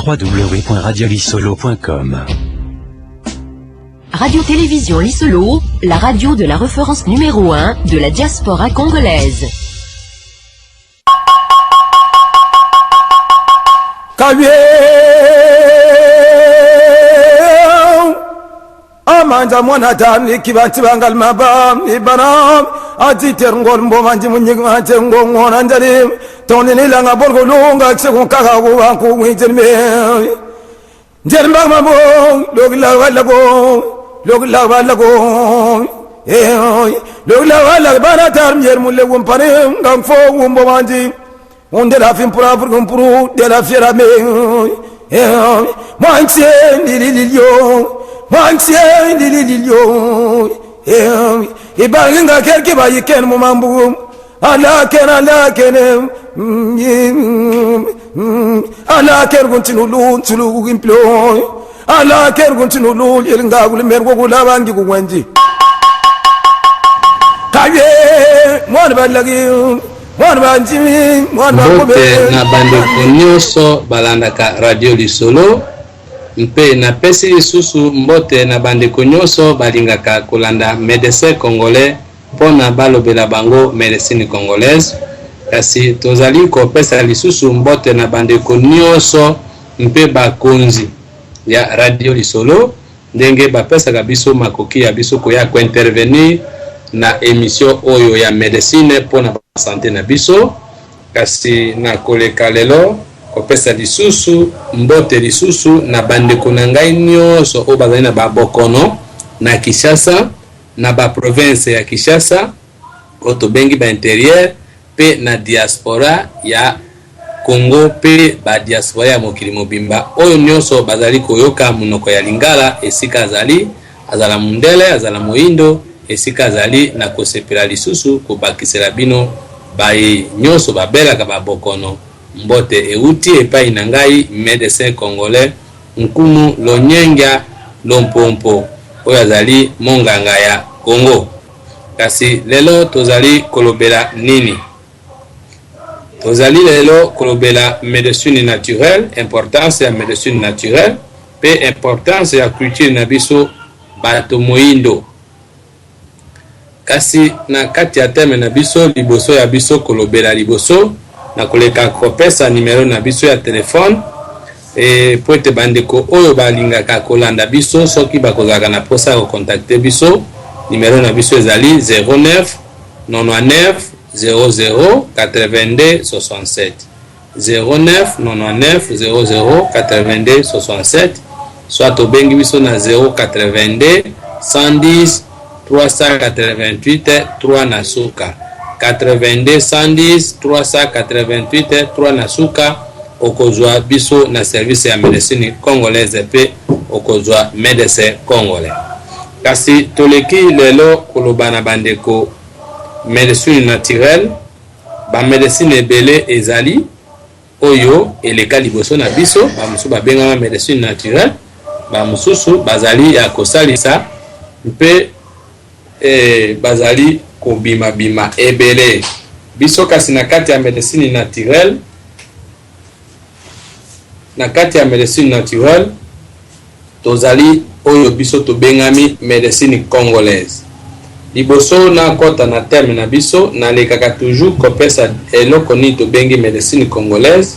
www.radiolisolo.com. Radio-Télévision Lisolo, la radio de la référence numéro 1 de la diaspora congolaise. Amanja mwana tani kibanti bangal maba ibana ati terngol mbo manji munyig ma tengo ngona njali toni ni langa bolgo lunga tsegun kaka ku ku wijen me jer mbag ma bo log la wala go log la wala go eh log la wala bana tar mier mulle wum pane ngam fo wumbo manji on de la fin pour pour de la fiera me eh mantie li li li yo mantie li li li yo eh ibaringa kerki ba yiken mu mambu ala ken ala ken ala ker guntinulu tulu gimplo ala ker guntinulu iringa gul mergo gula bangi kuwenji kaye mwana balagi mwana banjimi mwana Mbote na bandeko nyonso balandaka Radio Lisolo, mpe napesi lisusu mbote na bandeko nyonso balingaka kolanda Medecin Congolais mpona balobela bango medecine congolaise. Kasi tozali kopesa lisusu mbote na bandeko nyonso mpe bakonzi ya Radio Lisolo, ndenge bapesaka biso makoki ya biso koya kointervenir na emission oyo ya medecine mpona basante na biso. Kasi na koleka lelo kopesa lisusu mbote lisusu na bandeko na ngai nyonso oyo bazali na babokono na Kinshasa, na baprovince ya Kinshasa oyo tobengi bainterieur, mpe na diaspora ya Congo mpe badiaspora ya mokili mobimba oyo nyonso bazali koyoka monoko ya Lingala. Esika azali, azala mundele, azala moyindo, esika azali, na kosepela lisusu kobakisela bino baye nyonso babelaka babokono mbote euti epai na ngai, Medecin Congolais Nkumu Lonyenga Lompompo, oyo azali monganga ya Congo. Kasi lelo tozali kolobela nini? Tozali lelo kolobela medecine naturelle, importance ya medecine naturelle mpe importance ya culture na biso bato moyindo. Kasi na kati ya teme na biso, liboso ya biso kolobela, liboso na koleka kopesa nimero na biso ya telefone po ete bandeko oyo balingaka kolanda biso, soki bakozalaka na mposa ya kocontacter biso, nimero na biso ezali 09 99 00 82 67, 09 99 00 82 67, soit obengi biso na 082 110 388 3 na suka, 82 110 388 3 na suka. Okozwa biso na service ya medecine congolaise mpe okozwa Medecin Congolais. Kasi toleki lelo koloba na bandeko medecine naturelle. Bamedecine ebele ezali oyo eleka liboso na biso. Bamosusu babengama medecine naturelle, bamosusu bazali ya kosalisa mpe bazali kobimabima ebele. Biso kasi na kati ya medecine naturelle, na kati ya medecine naturelle tozali oyo biso tobengami medecine congolaise. Liboso nakɔta na thème na biso, nalekaka toujours kopesa eloko nini tobengi medecine congolaise.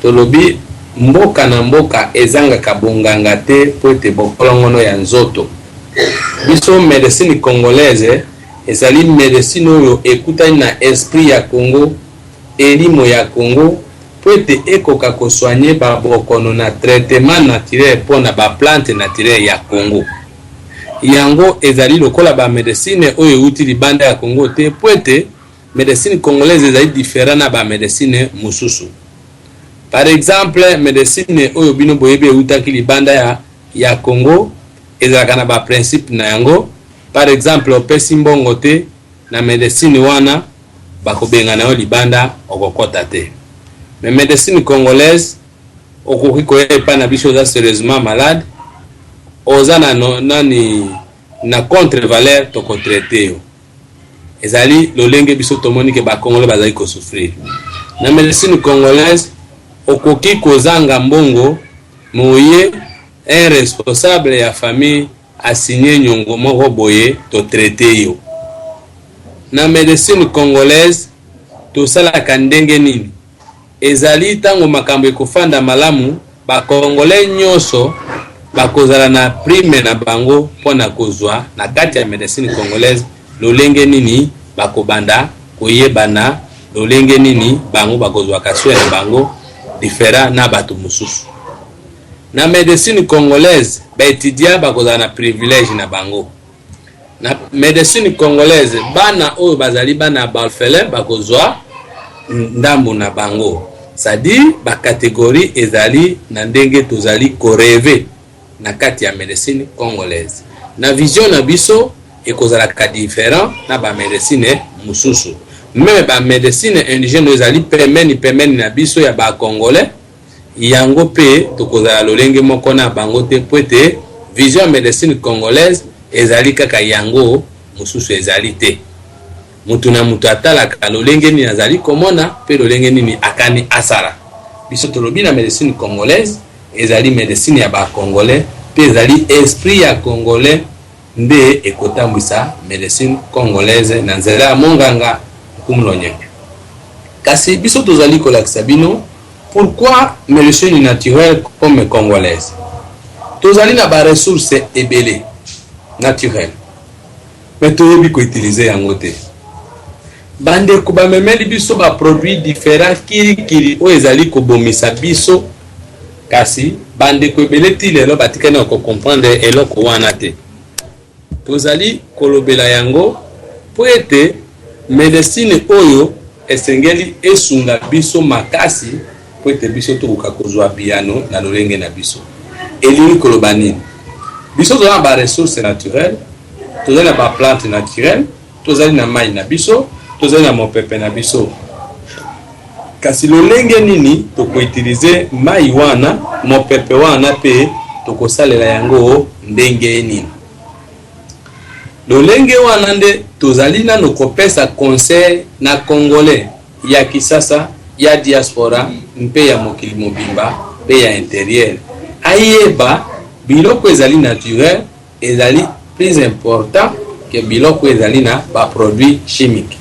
Tolobi mboka na mboka ezangaka bonganga te po ete bokolongono ya nzoto. Biso medecine congolaise ezali medecine oyo ekutani na esprit ya Congo, elimo ya Congo, po ete ekoka kosoigner babokono na traitement naturel mpona baplante naturelle ya Congo. Yango ezali lokola bamedecine oyo euti libanda ya Congo te, po ete medecine congolaise ezali différent na bamedecine mosusu. Par exemple, medecine oyo bino boyebi eutaki libanda ya Congo ezalaka na baprincipe na yango. Par exemple, opesi mbongo te na medecine wana, bakobengana yo libanda, okokɔta te. Mais médecine congolaise, okoki koya epai na biso, oza sérieusement malade, oza na no, nani na contre valeur, tokotraiter yo. Ezali lolenge biso tomoni ke bacongolais bazali kosouffrir. Na médecine congolaise, okoki kozanga mbongo. Moye un responsable ya famille a signer nyongo moko boye to traiter yo. Na medecine congolaise tosalaka ndenge nini? Ezali tango makambo ekofanda malamu ba congolais nyoso bakozala na prime na bango mpo na kozua na kati ya medecine congolaise lolenge nini bakobanda koyebana lolenge nini bango bakozuaka soin na bango different na batu mosusu. Na medecine congolaise ba etudiants bakozala na privilège na bango. Na medecine congolaise bana oyo bazali bana ya ba orphelins bakozua ndambu na bango. C'est à dire ba categories ezali na ndenge tozali ko rever na kati ya medecine congolaise. Na vision na biso ekozalaka different na ba medecine mosusu. Meme ba medecine indigène oyo ezali pembeni pembeni na biso ya ba congolais yango mpe tokozala lolenge moko na bango te mpo ete vision ya medecine congolaise ezali kaka yango, mosusu ezali te. Mutu na mutu atalaka lolenge nini azali komona mpe lolenge nini akani asala. Biso tolobi na medecine congolaise ezali medecine ya ba congolais mpe ezali esprit ya congolais nde ekotambwisa medecine congolaise na nzela ya monganga Nkumu Lonyeke. Kasi biso tozali kolakisa bino pourquoi medecine naturelle comme congolaise. Tozali na ba ressources ebele naturelles mais toyebi ko utiliser yango te. Bandeko bamemeli biso ba produits differents kirikiri oyo ezali kobomisa biso, kasi bandeko ebele ti lelo batikali na ko comprendre eloko wana te. Tozali kolobela yango mpo ete medecine oyo esengeli esunga biso makasi mpo ete biso tokoka kozua biyano na lolenge na biso. Elingi koloba nini? Biso toza na ba ressources naturelles, tozali na ba plantes naturelles, tozali na mayi na biso, tozali na mopepe na biso. Kasi lolenge nini toko utiliser mayi wana, mopepe wana mpe tokosalela yango ndenge nini? Lolenge wana nde tozali nano kopesa conseil na Congolais ya Kisasa, ya diaspora mpe ya mokili mobimba mpe ya interieur ayeba biloko ezali naturel ezali plus important que biloko ezali na ba produits chimiques.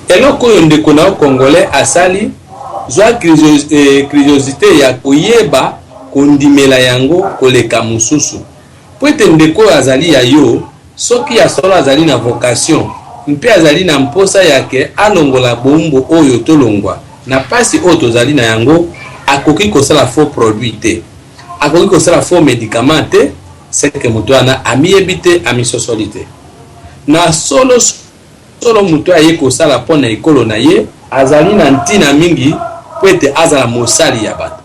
Eloko oyo ndeko na yo Congolais asali, zwa curiosite ya koyeba kondimela yango koleka mosusu. Mpo ete ndeko oyo azali ya yo, soki ya solo azali na vocation mpe azali na mposa ya ke alongola boumbu oyo tolongwa na pasi oyo tozali na yango, akoki kosala faux produit te, akoki kosala faux medicament te, c'est que moto wana amiyebi te, amisosoli te. Na solo solo moto oyo aye kosala mpo na ekolo na ye azali na ntina mingi mpo ete azala mosali ya bato.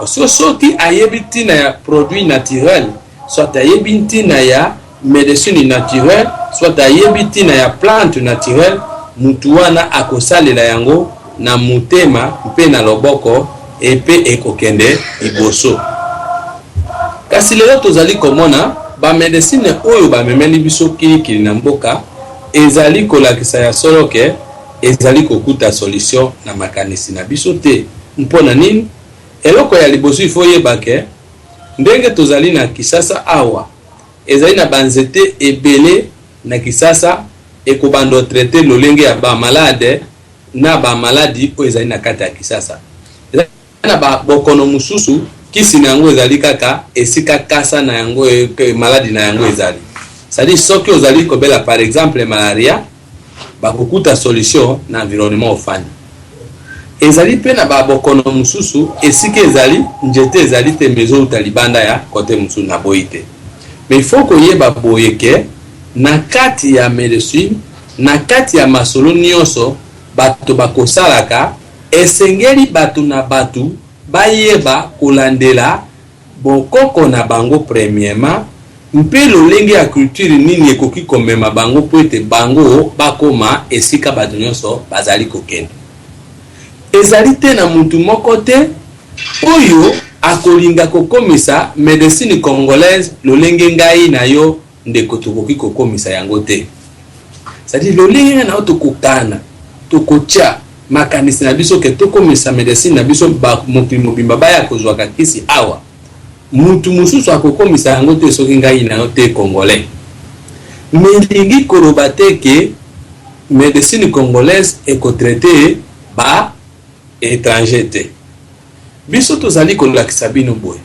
So soki ayebi ntina ya produit naturel, soit ayebi ntina ya medecine naturelle, soit ayebi ntina ya plante naturelle, mutu wana akosalela yango na motema mpe na loboko mpe ekokende liboso. Kasi lelo tozali komona ba medecine oyo bamemeli biso kilikili na mboka ezali kolakisa ya solo ke ezali kokuta solution na makanisi na biso te. Mpo na nini? Eloko ya liboso il faut oyeba ke ndenge tozali na Kisasa awa ezali na ba nzete ebele na Kisasa ekobanda o traiter lolenge ya ba malade na ba maladi oyo ezali na kati ya Kisasa. Ezali na ba bokono mosusu kisi na yango ezali kaka esika kasa na yango maladi na yango ezali. C'est à dire soki ozali kobela par exemple malaria, bakokuta solution na environnement ofandi. Ezali pe na ba bokono mosusu esika ezali njete ezali te mais ezowuta libanda ya cote mosusu naboyi te. Mais il faut koyeba boye ke na kati ya medecine, na kati ya masolo nionso bato bakosalaka, esengeli bato na bato bayeba kolandela Bokoko na bango premièrement, mpe lolenge ya culture nini ekoki komema bango mpo ete bango bakoma esika bato nionso bazali kokende. Ezali te na mutu moko te oyo akolinga kokomisa medecine congolaise lolenge ngai na yo ndeko tokoki kokomisa yango te. C'est-à-dire lolenge ngai na yo tokokana, tokotia. makanisi na biso ke tokomisa medecine na biso ba mokili mobimba baya kozwaka kisi awa. Mutu mosusu akokomisa yango te soki ngai na yo te congolais. Mais elingi koloba te ke medecine congolaise eko traiter ba etrangers te. Biso tozali kolakisa bino boye,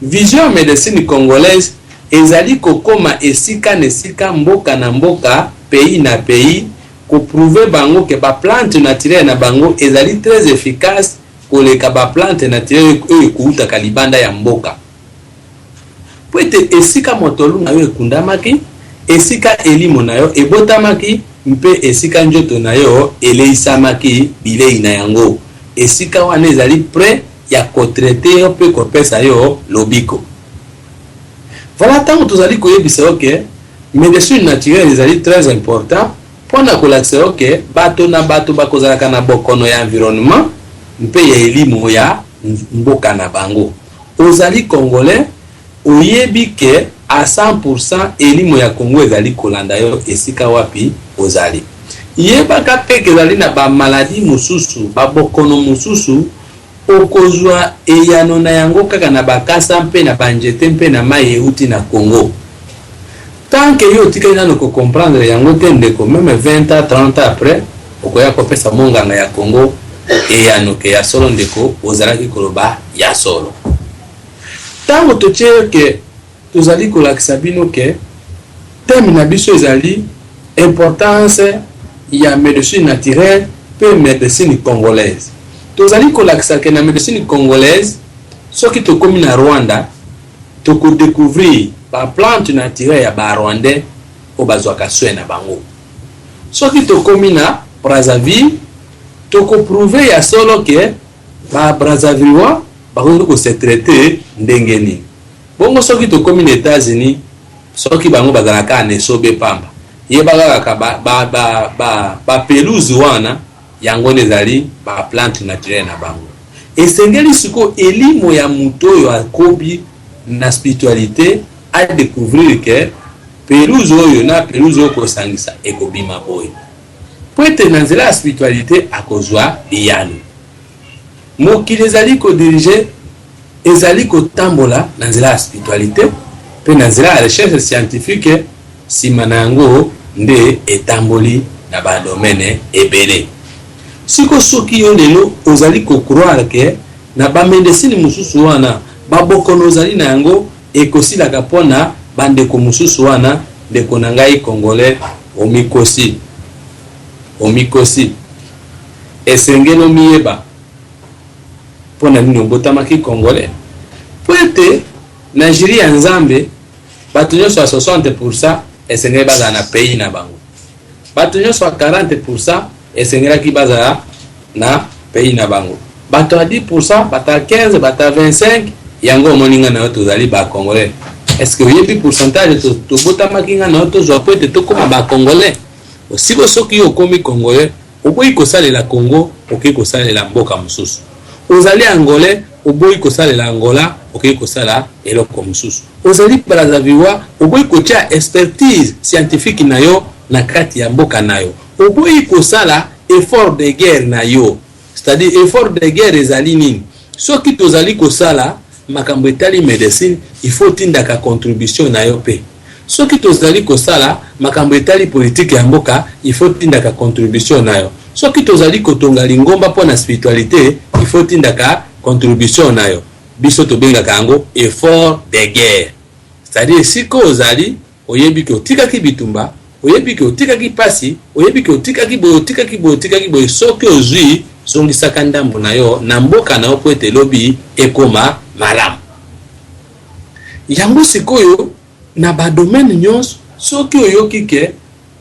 vision ya medecine congolaise ezali kokoma esika na esika, mboka na mboka, pays na pays, ko prouver bango que ba plantes naturelles na bango ezali très efficace koleka ba plantes naturelles oyo ekowutaka libanda ya mboka. Mpo ete esika motolu na yo ekundamaki, esika elimo na yo ebotamaki, mpe esika njoto na yo eleisamaki bilei na yango, esika wana ezali pret ya ko traiter yo mpe kopesa yo lobiko. Voilà, tango tozali koyebisa yo que medecine naturelle ezali très important mpo na kolakisa yo que bato na bato bakozalaka na bokono ya environnement mpe ya elimo ya mboka na bango. Ozali congolais oyebi que à 100% elimo ya Congo ezali kolanda yo esika wapi ozali. Yebaka pe que ezali na ba maladies mosusu, ba bokono mosusu okozua eyano na yango kaka na bakasa mpe na ba njete mpe na mayi ewuti na Congo. Tant que yo otikali nanu ko comprendre yango te ndeko, meme 20 ans, 30 ans après, okoya kopesa monganga ya Congo eyano que ya solo ndeko ozalaki koloba ya solo. Tango totie yo que tozali kolakisa bino que thème na biso ezali importance ya medecine naturelle pe medecine congolaise. Tozali kolakisa que na medecine congolaise soki tokomi na Rwanda, toko decouvrir ba plantes naturelles ya ba rwandais oyo bazwaka soin na bango. Soki tokomi na Brazzaville, toko prouver ya solo que ba Brazzavillois bakoki ko se traiter ndenge nini. Bongo soki tokomi na Etats-Unis, soki bango bazalaka kaka na esobe pamba, yeba kaka ba, ba, ba, ba, ba pelouse wana yango nde ezali ba plantes naturelles na bango. Esengeli sikoyo elimo ya moto oyo akobi na spiritualite a decouvrir que pelouse oyo na pelouse oyo kosangisa ekobima boye. Mpo ete na nzela ya spiritualite akozwa biyano. Mokili ezali ko diriger, ezali kotambola na nzela ya spiritualite mpe na nzela ya recherche scientifique, sima na yango nde etamboli na ba domaines ebele. Siko soki yo lelo ozali ko croire que na ba medecine mosusu wana ba bokono ozali na yango ekosilaka mpo na ba ndeko mosusu wana, ndeko na ngai congolais omikosi, omikosi. Esengeli omiyeba mpo na nini obotamaki congolais. Mpo ete na jury ya Nzambe bato nyonso ya 60% esengeli bazala na pays na bango. Bato nyonso ya 40% esengelaki bazala na pays na bango. Bato ya 10%, bato ya 15, bato ya 25, yango omoni nga na yo tozali ba congolais. Est-ce que oyebi pourcentage tobotamaki nga na yo tozwa mpo ete tokoma ba congolais? Osiko soki yo okomi congolais, oboyi kosalela Congo, okeyi kosalela mboka mosusu. Ozali angolais, oboyi kosalela Angola, okeyi kosala eloko mosusu. Ozali Brazzavillois, oboyi kotia expertise scientifique na yo na kati ya mboka nayo. Oboyi kosala effort de guerre na yo. C'est-à-dire effort de guerre ezali nini? Soki tozali kosala makambo etali medecine, il faut otindaka contribution na yo pe. Soki tozali kosala makambo etali politique ya mboka, il faut otindaka contribution na yo. Soki tozali kotonga lingomba mpo na spiritualite, il faut otindaka contribution na yo. Biso tobengaka yango effort de guerre. C'est-à-dire esika ozali, oyebi ke otikaki bitumba, oyebi ke otikaki pasi, oyebi ke otikaki boye, otikaki boye, otikaki boye, soki ozui, zongisaka ndambo na yo na mboka na yo mpo ete lobi ekoma malamu. Yango sikoyo na ba domaine nyonso, soki oyoki ke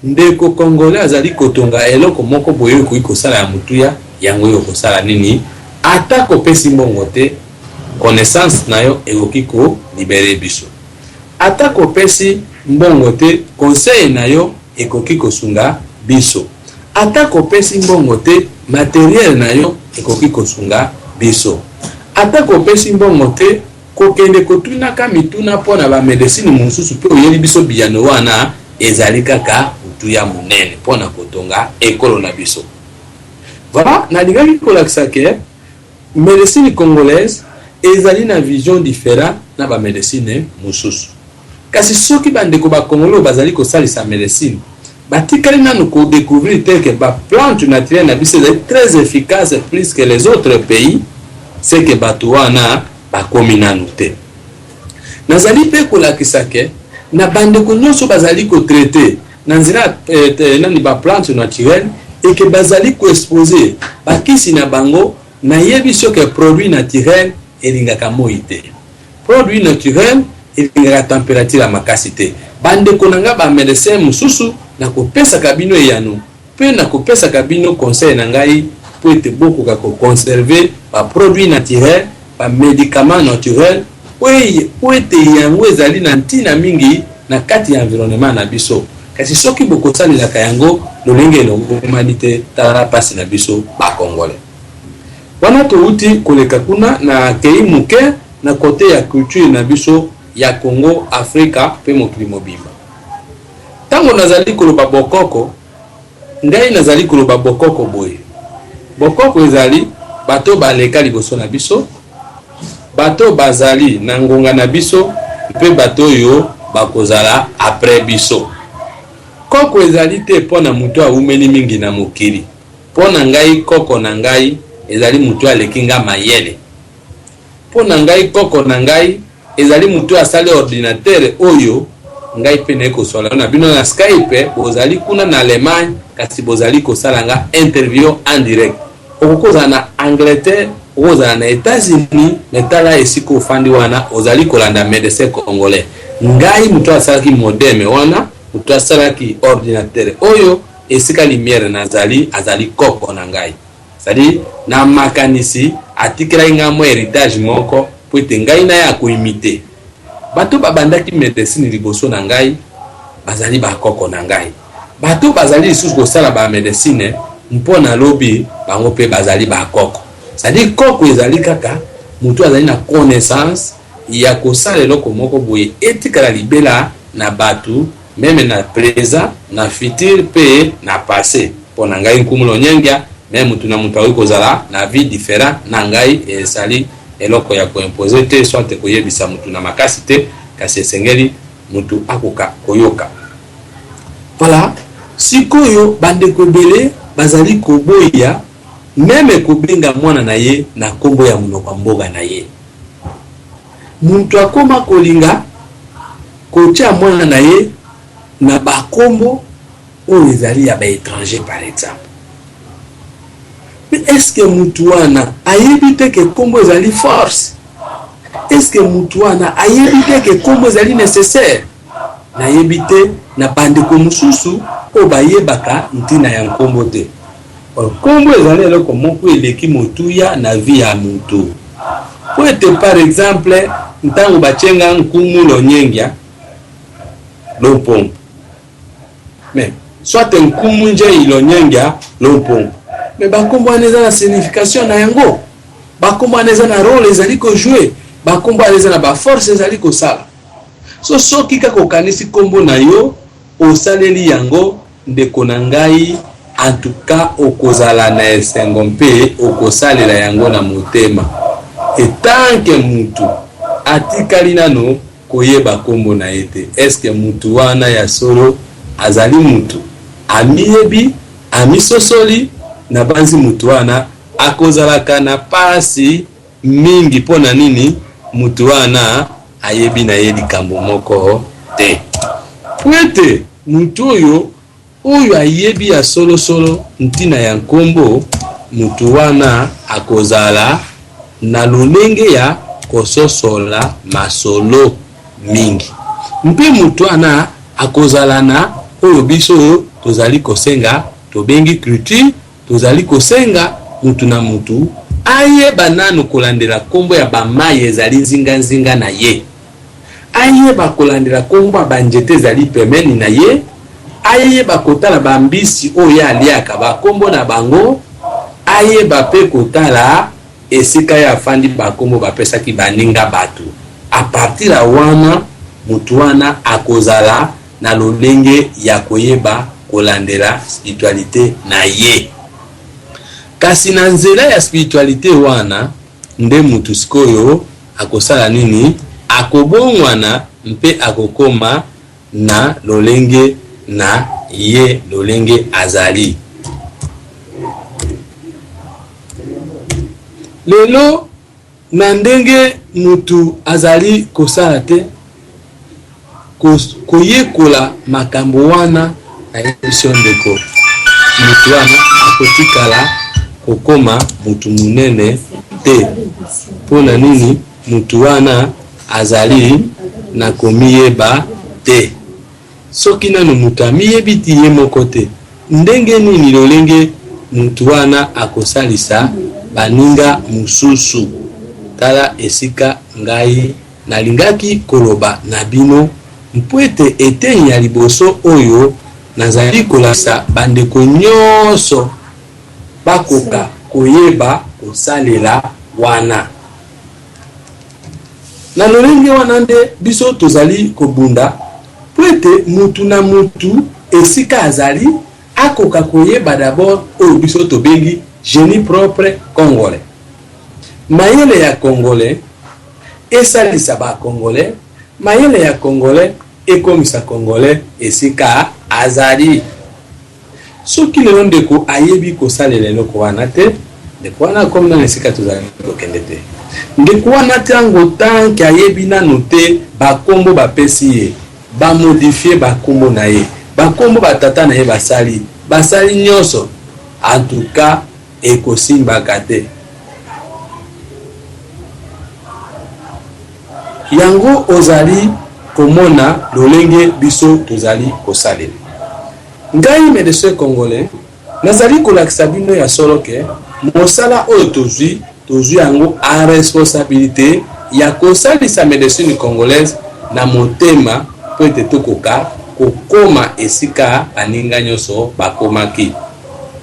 ndeko congolais azali kotonga eloko moko boye oyo ekoki kosala ya motuya, yango yo okosala nini? Ata kopesi mbongo te, connaissance na yo ekoki ko liberer biso. Ata kopesi mbongo te, conseil na yo ekoki kosunga biso. Ata kopesi mbongo te, materiel na yo ekoki kosunga biso. Ata kopesi mbongo te, Kokende kotunaka mituna mpo na ba medecine mosusu mpe oyeli biso biyano wana ezali kaka motuya monene mpo na kotonga ekolo na biso. Voilà, nalingaki kolakisa ke medecine congolaise ezali na vision different na ba medecine mosusu. Kasi soki bandeko ba congolais oyo bazali kosalisa medecine batikali nanu ko decouvrir te ke ba plante naturelle na biso ezali très efficace plus que les autres pays, c'est que bato wana bakomi nanu te. Nazali mpe kolakisa ke na bandeko nyonso bazali ko traiter na nzela eh, nani ba plante naturelle et que bazali ko exposer bakisi na bango. Nayebi soki produit naturel elingaka moi te, produit naturel elingaka temperature ya makasi te. Bandeko na nga ba medecin mosusu, nakopesaka bino eyano mpe nakopesaka bino conseil na ngai mpo ete bokoka ko conserver ba produit naturel, ba medicament naturel, mpo ete yango ezali na ntina mingi na kati ya environnement na biso. Kasi soki bokosalelaka yango lolenge elongomani te, tala mpasi na biso ba congolais. Wana towuti koleka kuna, na kei moke na kote ya culture na biso ya Congo, Afrika mpe mokili mobimba. Tango nazali koloba bokoko, ngai nazali koloba bokoko boye. Bokoko ezali bato baleka liboso na biso, bato bazali na ngonga na biso mpe bato oyo bakozala après biso. Koko ezali te mpo na moto awumeli mingi na mokili. Mpo na ngai koko na ngai ezali moto aleki nga mayele. Mpo na ngai koko na ngai ezali moto asali ordinatere oyo ngai mpe naye koswala na bino na Skype. Bozali kuna na Allemagne, kasi bozali kosala nga interview en direct. Okoki kozala na Angleterre, okoki kozala na Etats-Unis, mais tala esika ofandi wana ozali kolanda medecin congolais. Ngai moto asalaki modem wana, moto asalaki ordinatere oyo esika lumière nazali, azali koko na ngai. C'est-à-dire na makanisi atikelaki ngai mwa heritage moko po ete ngai naya koimite. Bato babandaki medecine liboso na ngai bazali bakoko na ngai. Bato bazali lisusu kosala ba medecine mpo na lobi, bango mpe bazali bakoko. C'est-à-dire koko ezali kaka moto azali na connaissance ya kosala eloko moko boye etikala libela na bato, meme na present, na futur mpe na passe. Mpo na ngai nkumu lonyengia, me mutu na mutu akoki kozala na vie different na ngai. Ezali eloko ya koimpose te, soit koyebisa mutu na makasi te, kasi esengeli mutu akoka koyoka. Voilà, sikoyo bandeko ebele bazali koboya meme kobenga mwana na ye na nkombo ya monoko ya mboka na ye. Mutu akoma kolinga kotia mwana na ye na bakombo oyo ezali ya baétranger par exemple. Mais est ce que mutu wana ayebi te ke kombo ezali force? Est ce que mutu wana ayebi te ke kombo ezali nécessaire? Nayebi te na bandeko mosusu oyo bayebaka ntina ya nkombo te. Nkombo ezali eloko moko eleki motuya na vie ya mutu. Po ete par exemple ntango batyenga nkumu lonyengia lompompo, mais soit nkumu njei lonyengia lompompo, mais bakombo wana eza na signification na yango, bakombo wana eza na role ezali kojouer, bakombo wana eza na baforce ezali kosala. So soki kaka okanisi nkombo na yo, osaleli yango, ndeko na ngai, en tout cas okozala na esengo mpe okosalela yango na motema. Etanke mutu atikali nano koyeba nkombo na ye te, eske mutu wana ya solo azali mutu amiyebi, amisosoli? Nabanzi mutu wana akozalaka na pasi mingi. Mpo na nini? Mutu wana ayebi na ye likambo moko te. Po ete mutu oyo ayebi ya solosolo ntina ya nkombo, mutu wana akozala na lolenge ya kososola masolo mingi, mpe mutu wana akozala na oyo biso tozali kosenga, tobengi culture. Tozali kosenga mutu na mutu ayeba nanu kolandela nkombo ya bamayi ezali nzinganzinga na ye, ayeba kolandela nkombo ya banjete ezali pembeni na ye, ayeba kotala bambisi oyo ye aliaka bakombo na bango, ayeba mpe kotala esika ye afandi bakombo bapesaki baninga bato. A partir ya wana, mutu wana akozala na lolenge ya koyeba kolandela spiritualite na ye. Kasi na nzela ya spiritualite wana nde mutu sikoyo akosala nini? Akobongwana mpe akokoma na lolenge na ye lolenge azali. Lelo na ndenge mutu azali kosala te, koyekola makambo wana, nayebisi yo ndeko, mutu wana akotikala kokoma mutu munene te. Mpo na nini? Mutu wana azali na komiyeba te. Soki nanu mutu amiyebi ti ye moko te, ndenge nini lolenge mutu wana akosalisa baninga mususu? Tala esika ngai nalingaki koloba na bino, mpo ete eteni ya liboso oyo nazali kolakisa bandeko nyonso bakoka koyeba kosalela wana. Na lolenge wana nde biso tozali kobunda mpo ete mutu na mutu esika azali akoka koyeba d'abord oyo biso tobengi genie propre congolais. Mayele ya congolais esalisa ba congolais, mayele ya congolais ekomisa congolais esika azali. Soki lelo ndeko ayebi kosalela eloko wana te, ndeko wana akomi nanu esika tozali kokende te. Ndeko wana tango tant que ayebi nanu te ba kombo bapesi ye, ba modifier ba kombo na ye, ba kombo ba tata na ye basali, basali nionso, en tout cas ekosimbaka te. Yango ozali komona lolenge biso tozali kosalela. Ngai medecin congolais nazali kolakisa bino ya solo ke mosala oyo tozui, tozui yango en responsabilite ya kosalisa medecine congolaise na motema mpo ete tokoka kokoma esika baninga nionso bakomaki.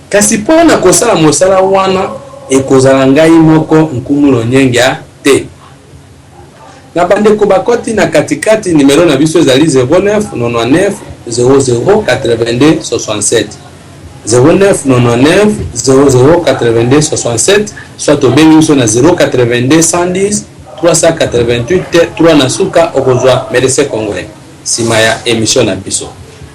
Kasi mpo na kosala mosala wana ekozala ngai moko Nkumu Lonyengia te. Na bandeko bakoti na kati kati numero na biso ezali 09 99 00 82 67 09 99 00 82 67 soit obengi biso na 082 110 388 3 na suka okozwa medecin congolais sima ya emission na biso.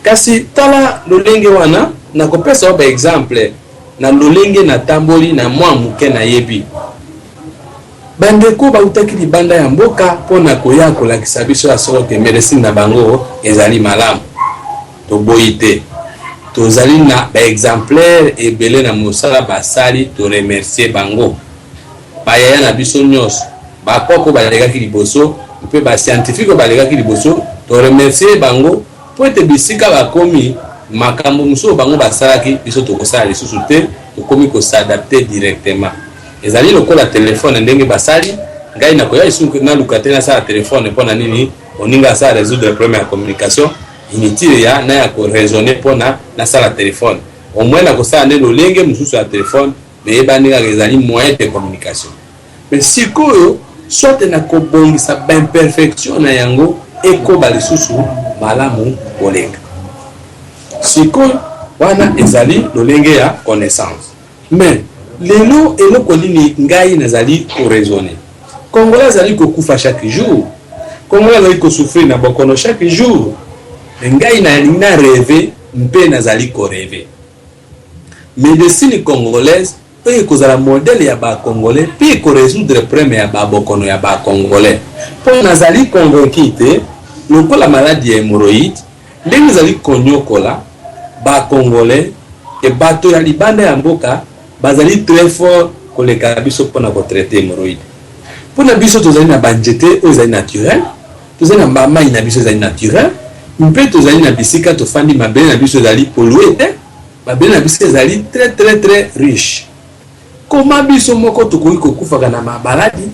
Kasi tala lolenge wana nakopesa yo ba exemple na lolenge natamboli na mwa moke nayebi. Bandeko bawutaki libanda ya mboka mpo na koya kolakisa biso ya solo ke medecine na bango ezali malamu. Toboyi te. Tozali na ba exemplaires ebele na mosala basali, to remercier bango. Ba yaya na biso nionso, ba koko balekaki liboso mpe ba scientifiques oyo balekaki liboso, to remercier bango mpo ete bisika bakomi, makambo mosusu oyo bango basalaki, biso tokosala lisusu te, tokomi ko s'adapter directement. Ezali lokola telephone ndenge basali, ngai nakoya lisusu naluka te nasala telephone pona nini moninga asala resoudre problème ya communication inutile ya naya ko raisonner pona nasala telephone au moins nakosala nde lolenge mosusu ya telephone mais eyebani kaka ezali moyen de communication mais sikoyo soit nakobongisa ba imperfection na yango ekoba lisusu malamu koleka sikoyo wana ezali lolenge ya connaissance. Mais lelo eloko nini ngai nazali ko raisonner? Congolais azali kokufa chaque jour, Congolais azali ko souffrir na bokono chaque jour, mais ngai nalingi na rever mpe nazali ko rever. Medecine congolaise oyo ekozala modèle ya ba Congolais mpe eko resoudre problème ya ba bokono ya ba Congolais. Mpo nazali convaincu te lokola maladi ya hemorroïde Ndenge ezali koniokola ba congolais que bato ya libanda ya mboka bazali très fort koleka biso pona ko traiter hemorroïde. Pona biso tozali na ba njete oyo ezali naturel, tozali na ba mayi na biso ezali naturel mpe tozali na bisika tofandi mabele na biso ezali polluer te, mabele na biso ezali très très très riche. Comment biso moko tokoki kokufaka na ba maladi,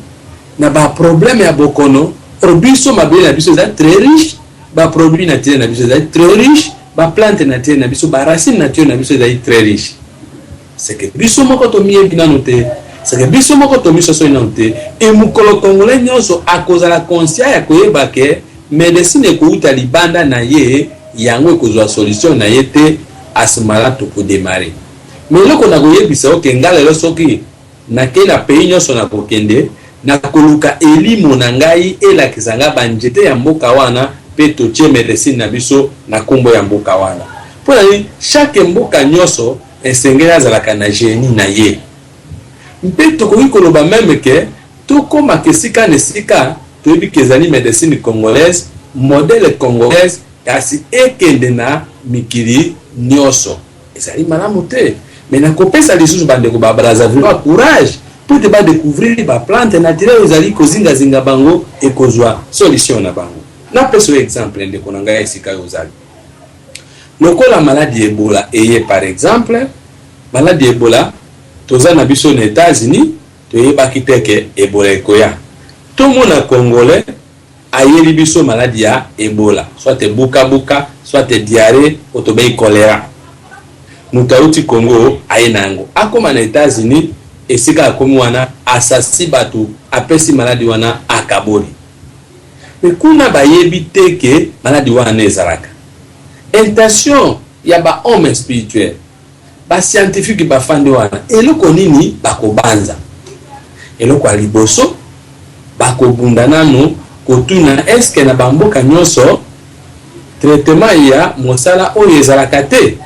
na ba problème ya bokono or biso mabele na biso eza très riche, ba produits naturels na biso ezali très riche, ba plantes naturelles na biso, ba racines naturelles na biso ezali très riche. C'est que biso moko tomiyebi nanu te, c'est que biso moko tomisosoli nanu te et mokolo congolais nionso akozala conscient ya koyeba que medecine ekowuta libanda na ye, yango ekozua solution na ye te, à ce moment là toko demarrer. Mais eloko nakoyebisa yo ke nga lelo soki nakei na pays nyonso nakokende, nakoluka elimo na ngai elakisa nga ba njete ya mboka wana mpe totie medecine na biso na kombo ya mboka wana. Mpo na nini? Chaque mboka nyonso esengeli azalaka na genie na ye. Mpe tokoki koloba meme ke tokomaka esika na esika toyebi ke ezali medecine congolaise, modèle congolaise kasi ekende na mikili nyonso. Ezali malamu te. Mais nakopesa lisusu bandeko ba Brazzavillois courage mpo ete ba decouvrir ba plantes naturelles oyo ezali kozingazinga bango ekozua solution na bango. Napesa yo exemple ndeko na ngai esika yo ozali. Lokola maladi ya Ebola eye par exemple, maladi ya Ebola toza na biso na Etats-Unis toyebaki te ke Ebola ekoya. Tomona Congolais ayeli biso maladi ya Ebola, soit buka buka, soit diarrhee oyo tobengi cholera. Moto awuti Congo aye na yango, akoma na Etats-Unis, esika akomi wana asasi batu, apesi maladi wana akaboli. Mais kuna bayebi te ke maladi wana ezalaka. Intention ya ba hommes spirituels, ba scientifiques bafandi wana, eloko nini bakobanza? Eloko ya liboso, bakobunda nanu kotuna est ce que na ba mboka nionso traitement ya mosala oyo ezalaka te?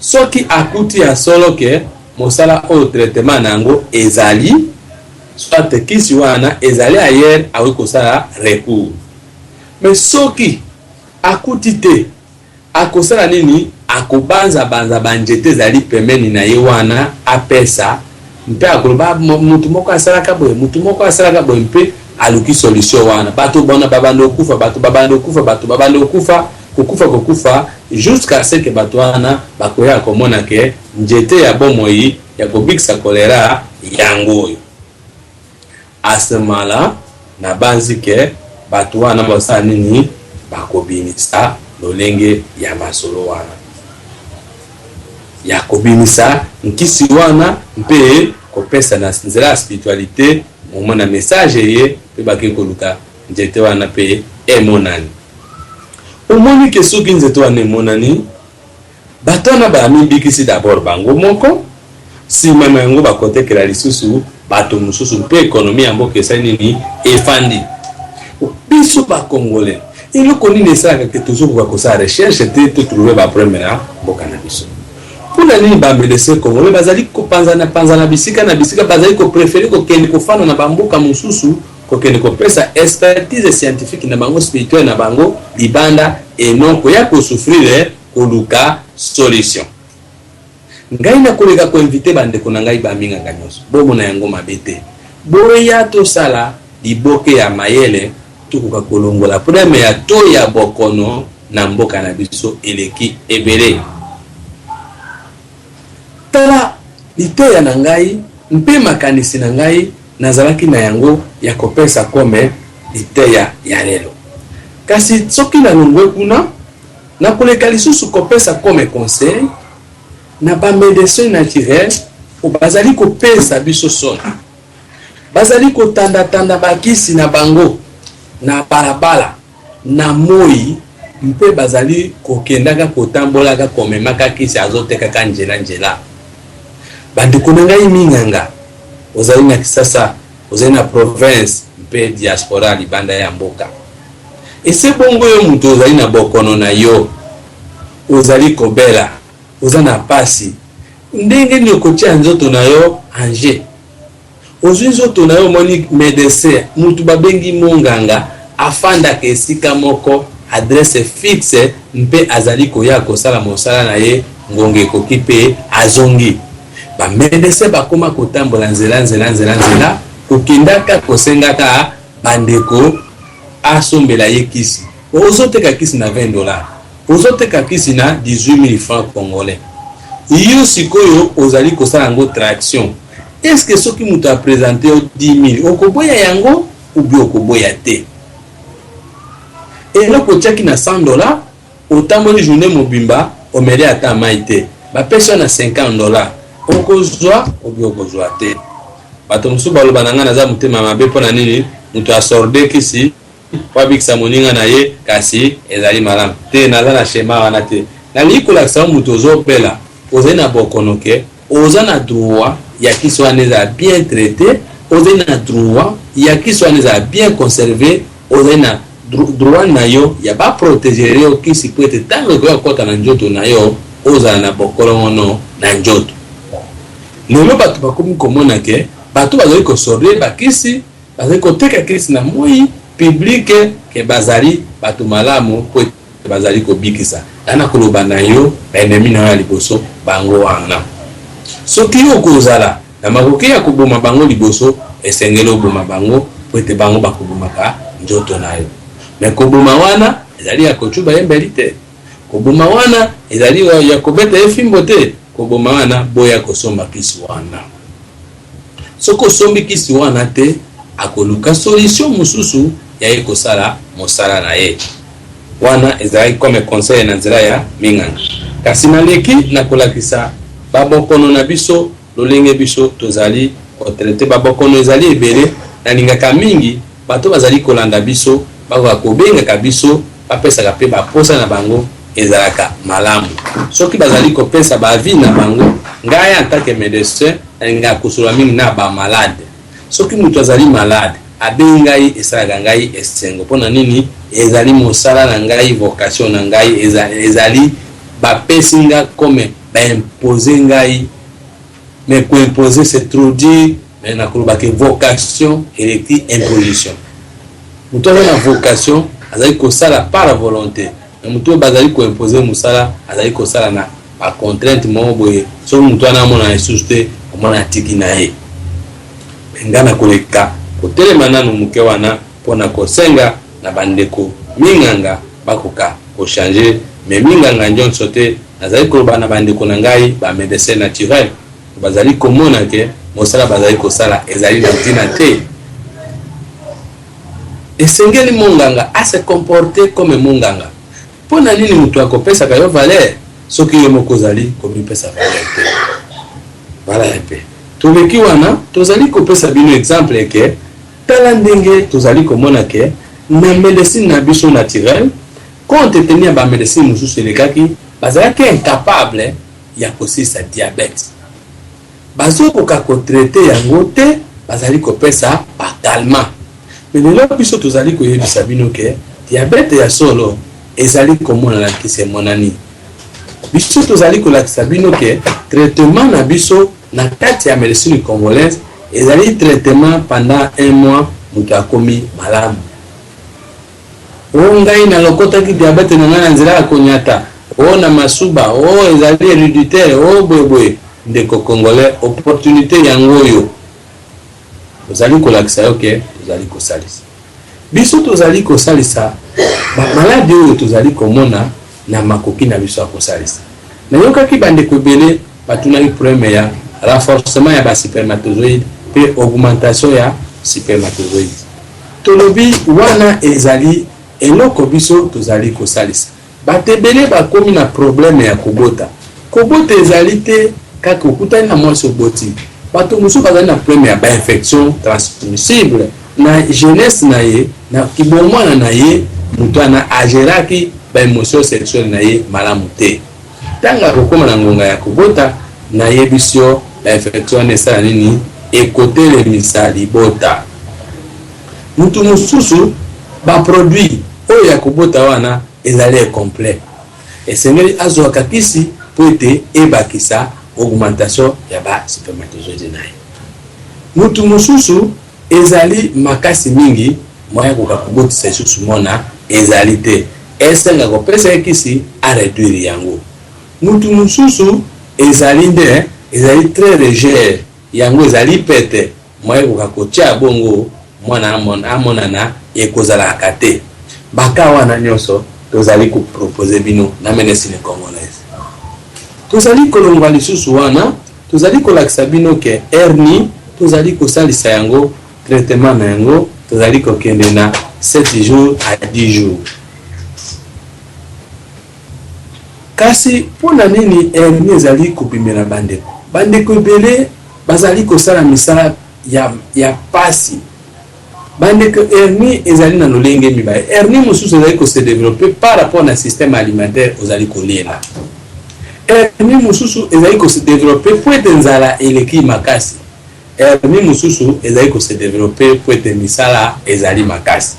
Soki akuti ya solo ke mosala oyo traitement na yango ezali, soit kisi wana ezali ailleurs, akoki kosala recours. Mais soki akuti te, akosala nini? Akobanza-banza ba nzete ezali pembeni na ye wana apesa, mpe akoloba, Moto moko asalaka boye, moto moko asalaka boye, mpe aluki solution wana. Bato bona babanda kokufa, bato babanda kokufa, bato babanda kokufa, kokufa, kokufa, jusqu'à ce que bato wana bakoya komona ke nzete ya bomoi ya kobikisa cholera yango oyo. À ce moment là, nabanzi ke bato wana bakosala nini? Bakobimisa lolenge ya masolo wana ya kobimisa nkisi wana mpe kopesa na nzela ya spiritualite momona message eye mpe bakei koluka nzete wana mpe emonani. Omoni ke soki nzete wana emonani, bato wana bamibikisi d'abord bango moko, sima na yango bakotekela lisusu bato mosusu mpe economie ya mboka esali nini? Efandi. Biso ba Congolais, eloko nini esalaka ke tozokoka kosala recherche te to trouver ba problème na mboka na biso? Mpo na nini ba medecins congolais bazali kopanzana panzana bisika na bisika, bazali ko preferer kokende kofanda na ba mboka mosusu kokende kopesa expertise scientifique na bango, spirituelle na bango libanda et non koya ko souffrir koluka solution? Ngai nakoleka ko inviter ba ndeko na ngai ba minganga nionso, bomona yango mabe te, boya tosala liboke ya mayele tokoka kolongola problème ya taux ya bokono na mboka na biso eleki ebele. Tala liteya na ngai mpe makanisi na ngai nazalaki na yango ya kopesa comme liteya ya lelo. Kasi soki nalongwe kuna, nakoleka lisusu kopesa comme conseil na ba medecins naturels oyo bazali kopesa biso soni. Bazali kotanda-tanda bakisi na bango na balabala na moi mpe bazali kokendaka kotambolaka komemaka kisi azotekaka njela njela. Bandeko na ngai minganga, ozali na Kisasa, ozali na province mpe diaspora libanda ya mboka. Ese bongo yo moto ozali na bokono na yo, ozali kobela, oza na pasi, ndenge nini okotia nzoto na yo en jeu? Ozwi nzoto na yo omoni medecin, mutu babengi monganga, afandaka esika moko, adresse fixe, mpe azali koya kosala mosala na ye ngonga ekoki mpe azongi. Ba medecin bakoma kotambola nzela nzela nzela nzela, kokendaka kosengaka bandeko asombela ye kisi. Ozoteka kisi na 20 dollars, ozoteka kisi na 18.000 francs congolais. Yo sikoyo ozali kosala yango traction. Est ce que soki moto a presenter yo 10.000 okoboya yango ou bien okoboya te? Eloko otiaki na 100 dollars, otamboli journee mobimba omeli ata mayi te, bapesi yo na 50 dollars, okozwa ou bien okozwa te? Bato mosusu baloba na ngai naza motema mabe mpo na nini moto asorde kisi mpo abikisa moninga na ye, kasi ezali malamu te. Naza na schema wana te. Nalingi kolakisa yo moto ozobela. ozali na bokono ke oza na droit ya kisi wana ezala bien traite, ozali na droit ya kisi wana ezala bien conserve, ozali na droit na yo ya ba proteger yo kisi po ete tango ekoya kokota na njoto na yo ozala na bokolongono na njoto. Lelo bato bakomi komona ke bato bazali ko sordir ba kisi, bazali koteka kisi na moyi public ke bazali bato malamu po ete bazali kobikisa. Nga nakoloba na yo, ba ennemis na yo ya liboso bango wana. Soki yo okozala na makoki ya koboma bango liboso, esengeli oboma bango mpo ete bango bakobomaka nzoto na yo. Mais koboma wana ezali ya kotuba ye mbeli te. Koboma wana ezali ya kobeta ye fimbo te. Koboma wana, boya kosomba kisi wana. Soki osombi kisi wana te, akoluka solution mosusu ya ye kosala mosala na ye. Wana ezalaki comme conseil na nzela ya minganga. Kasi naleki na kolakisa ba bokono na biso lolenge biso tozali ko traiter ba bokono ezali ebele. Nalingaka mingi bato bazali kolanda biso bakoka kobengaka biso bapesaka pe ba posa na bango ezalaka malamu soki bazali kopesa ba avis na bango. Ngai en tant que medecin nalingaka kosolola mingi na ba malade. Soki mutu azali malade abengi ngai esalaka ngai esengo pona nini ezali mosala na ngai vocation na ngai ezali bapesi nga comme ba imposer ngai mais ko imposer c'est trop dire mais nakoloba ke vocation eleki imposition. Moto aza na vocation azali kosala par volonte mais moto oyo bazali ko imposer mosala azali kosala na ba contrainte moko boye soki moto wana amonana lisusu te omona atiki na ye. Mais nga nakoleka kotelema nanu moke wana pona kosenga na ba ndeko minganga bakoka ko changer mais minganga nionso te nazali koloba na ba ndeko na ngai ba medecins naturels bazali komona ke mosala bazali kosala ezali na ntina te. Esengeli monganga a se comporter comme monganga. Mpo na nini moto akopesaka yo valeur soki yo moko ozali komipesa valeur te? Voilà un peu. Toleki wana, tozali kopesa bino exemple ke tala ndenge tozali komona ke na medecine na biso naturelle, compte tenu ya ba medecine mosusu elekaki, bazalaki incapable ya kosilisa diabète. Bazokoka ko traiter yango te, bazali kopesa ba calmants. Mais lelo biso tozali koyebisa bino ke diabète ya solo ezali komonana nkisi emonani. Biso tozali kolakisa bino ke traitement na biso na kati ya medecine congolaise ezali traitement pendant un mois moto akomi malamu. Oh ngai nalokotaki diabète na ngai na nzela ya konyata, oh na masuba, oh ezali hereditaire, oh boye boye. Ndeko congolais opportunite yango oyo. Tozali kolakisa yo ke tozali kosalisa. Biso tozali kosalisa ba maladi oyo tozali komona na makoki na biso ya kosalisa. Nayokaki bandeko ebele batunaki problème ya renforcement ya ba spermatozoïdes pe augmentation ya spermatozoïdes. Tolobi wana ezali eloko biso tozali kosalisa. Bato ebele bakomi na problème ya kobota. Kobota ezali te kaka okutani na mwasi oboti. Bato mosusu bazali na problème ya ba infections transmissibles na jeunesse na ye, na kibomwana na ye, moto wana a geraki ba emotions sexuelles na ye malamu te. Tango akokoma na ngonga ya kobota, nayebisi yo ba infections wana esala nini? Ekotelemisa libota. Mutu mosusu ba produits oyo ya kobota wana ezali incomplet. Esengeli azuaka kisi po ete ebakisa augmentation ya ba spermatozoides na ye. Mutu mosusu ezali makasi mingi moyen akoka kobotisa lisusu mwana ezali te. Esenga kopesa ye kisi a reduire yango. Mutu mosusu ezali nde ezali très legere yango ezali pete Moyen ekoka kotia bongo mwana amonana ekozalaka te. Ba cas wana nionso tozali ko proposer bino na medecine congolaise. Tozali kolongwa lisusu wana, tozali kolakisa bino que hernie tozali kosalisa yango traitement na yango tozali kokende na 7 jours à 10 jours. Kasi mpo na nini hernie ezali kobimela bandeko? Bandeko ebele bazali kosala misala ya, ya pasi. Bandeko, hernie ezali na lolenge mibale. Hernie mosusu ezali ko se developper par rapport na système alimentaire ozali koliela. Hernie mosusu ezali ko se developper mpo ete nzala eleki makasi. Hernie mosusu ezali ko se developper mpo ete misala ezali makasi.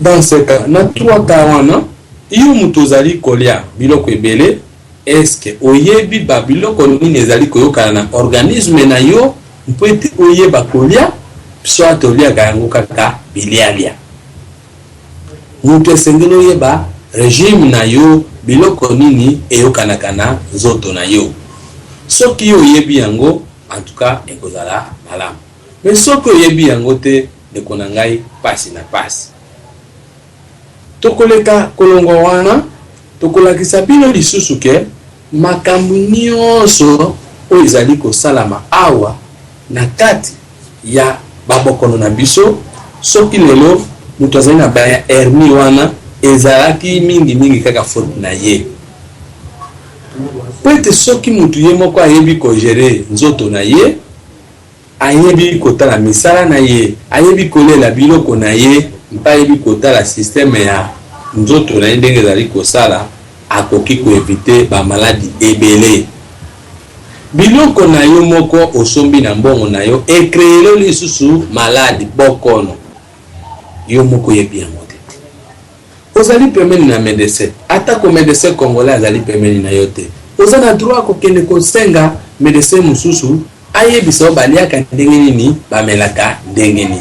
Dans ce cas, na trois cas wana, yo moto ozali kolia biloko ebele, est-ce que oyebi ba biloko nini ezali koyokana na organisme na yo mpo ete oyeba kolia, soit oliaka yango kaka bilialia? Mutu esengeli oyeba regime na yo biloko nini eyokanaka na nzoto na yo. Soki yo oyebi yango en tout cas ekozala malamu. Mais soki oyebi yango te ndeko na ngai pasi na pasi. Tokoleka kolongwa wana tokolakisa bino lisusu ke makambo nionso oyo ezali kosalama awa na kati ya ba bokono na biso, soki lelo mutu azali na ba hernie wana ezalaki mingi mingi kaka faute na ye. Po ete soki mutu ye moko ayebi ko gerer nzoto na ye, ayebi kotala misala na ye, ayebi kolela biloko na ye mpe ayebi kotala système ya nzoto na ye ndenge ezali kosala, akoki ko eviter ba maladi ebele. Biloko na yo moko osombi na mbongo na yo e creer yo lisusu malade, bokono. Yo moko oyebi yango te. Ozali pembeni na medecin, ata ko medecin congolais azali pembeni na yo te, oza na droit kokende kosenga medecin mosusu ayebisa yo baliaka ndenge nini, bamelaka ndenge nini.